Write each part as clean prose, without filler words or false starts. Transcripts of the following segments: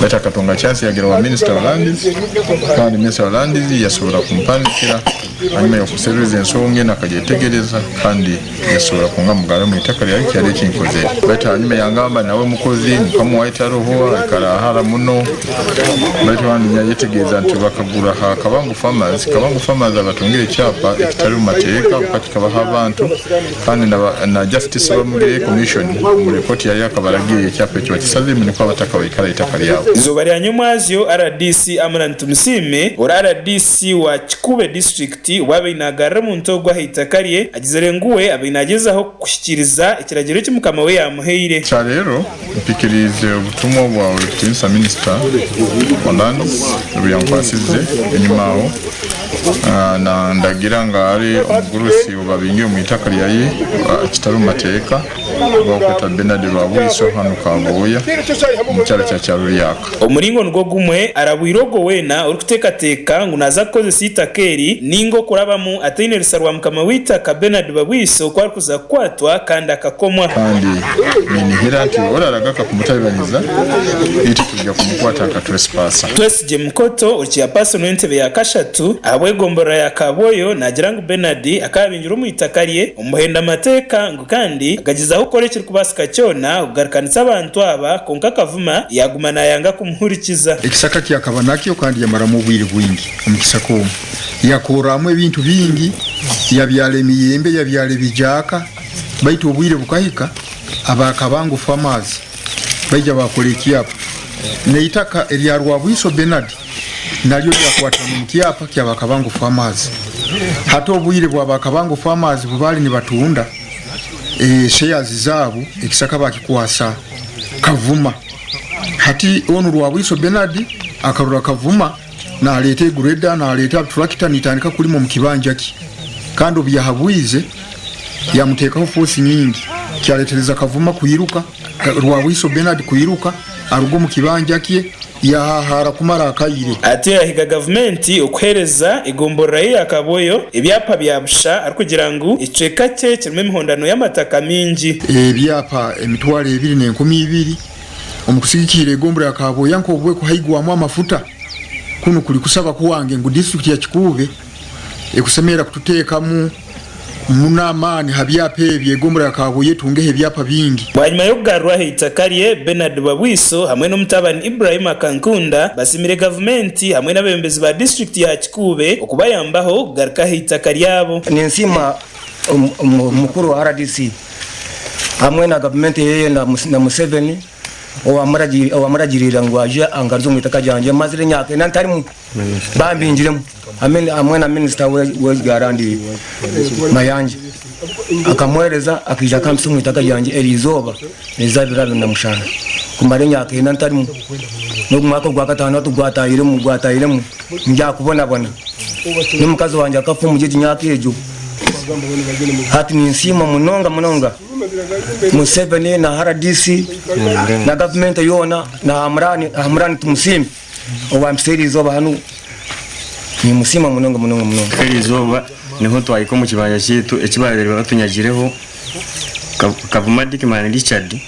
Baitu akatunga chance yagira owa Minisita wa Lands kandi Minisita wa Lands yasobora kumpandikira hanyuma y'okuseruriza ensonga enu akagyetegereza kandi yasobora kungamba mugarre omu itaka ryange kyali eki nkozere. Baitu hanyuma yangamba nawe mukozi mukama waye taroho aikara hara muno baitu kandi nayetegereza nti bakagura ha Kabangu Farmers, Kabangu Farmers abatungire ekyapa ekitari mu mateeka kuba kikabaha abantu Kandi na Justice Bamugire Commission omu report yayo akabaragiira ekyapa ekyo bakisazemu nikwo abataka baikare eitaka ryabo. Eizooba rya nyomwazyo, rdc Amran Tumusiime, ori rdc wa Kikuube disiturikiti obu abaire nagarura omuntu ogwo aha itaka rye, agizire ngu we abaire nagyezaho kuhikiiriza ekiragiro eki mukama we yaamuhaire. Kyarero mpikiriize obutumwa bwawe Ekitiinisa Minisita wa Lands obuyankwasize enyima aho nandagira nga ari omugurusi obabingire omu itaka ryaye ekitari omu mateeka owakwetwa Benard Rwabwiso hanu Kabooya omu kyaro kya Kyaruryaka. Omuringo nigwo gumwe, arabwire ogwo weena orikuteekateeka ngu naaza kukozesa eitaka eri nainga okurabamu ataine rusa rwa mukama w'eitaka Bernard Babwiso ku arikuza kukwatwa kandi akakomwa. Kandi ninihira nti oraragaka kumutabibaniza, itwe twija kumukwata nka trespasser. Twesigye Mukoto, ori chairperson w'entebe ya kashatu ahabw'egomborora ya Kabwoyo naagira ngu Bernard akaba abingirwe omu itaka rye omu buhenda mateeka ngu kandi akagyezaho kukora ekirikubaasika kyona okugarukanisa abantu aba kwonka Kavuma yaaguma naayanga kumuhurikiza. Ekisaka ki akaba nakyo kandi yamaramu obwire bwingi omu kisaka omu. Yakorramu ebintu bingi, yabyara emiyembe, yabyara ebijaaka, baitu obwire bukahika aba Kabango Farmers baija bakora ekyapa n'eitaka erya Rwabwiso Bernard naryo lyakwatana omu kyapa kya ba Kabango Farmers. Hati obwire bwa ba Kabango Farmers bubaali nibatunda shares zaabo ekisaka bakikwasa Kavuma. Hati onu Rwabwiso Bernard akarora Kavuma naleeta egreda, naleeta turakita nitandika kulima omu kibanja kye kandi obuyahabwize yamuteekaho force nyingi kyaletereza Kavuma kwiruka, Rwabwiso Bernard kwiruka aruga omu kibanja kye yahahaara kumara akaire. Atyo yahiga gavumenti okuheereza egomborora ye ya Kabwoyo ebyapa bya busha arikugira ngu ekicweka kye kirimu emihondano y'amataka mingi. Ebyapa 20,000 omu kusigikiira egomborora ya Kabwoya nk'obwe kuhaigwamu amafuta kunu kuri kusaba kwange ngu disiturikiti ya Kikuube ekusemerera kututeekamu muno amaani ha byapa ebi egomborora ya Kabwoya etungeho ebyapa bingi. Bwanyima y'okugarurwaho eitaka rye, Bernard Babwiso hamwe n'omutabani Ibrahim Akankunda basiimire gavumenti hamwe n'abeebembezi ba disiturikiti ya Kikuube okubayambaho kugaruka aha eitaka ryabo. Ninsiima omukuru wa rdc hamwe na gavumenti yeye na Museveni owamuragiriire ngu aije angaruze omu itaka ryangye mazire emyaka ena ntarimu bambingiremu hamwe na minisita w'ebyarandi Mayanja akamuhereza akaija akampisa omu itaka ryangye eri izooba niriza 2007 kumara emyaka ena ntarimu n'ogu mwaka ogwa kataano hati gwatahiremu gwatahiremu ndi aha kubonabona n'omukazi wangye akafa omuri egi myaka egyo hati ninsiima munonga munonga Museveni na rdc na gavumenti yoona na Hamurani Tumusiime. Owampitsya eri izooba hanu nimusiima munonga munonga munonga. Eri izooba niho twahika omu kibanja kyaitu eki baabaire batunyagireho Kavuma Dickman Richard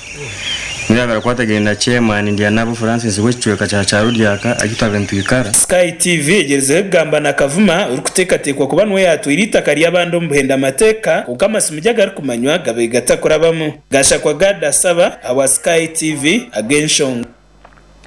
niwe yaabaire akwatagaine na Chairman Ndyanabo Francis w'ekicweka kya Kyaruryaka ahi twabaire nitwikara. Sky TV egyerizeho kugamba na Kavuma orikuteekateekwa kuba niwe yaatwaire eitaka ry'abandi omu buhendamateeka kwonka amasimu gye agarikumanywa gabaire gatakurabamu. Gashakwa Gad Asaba ahabwa Sky TV ag'enshonga.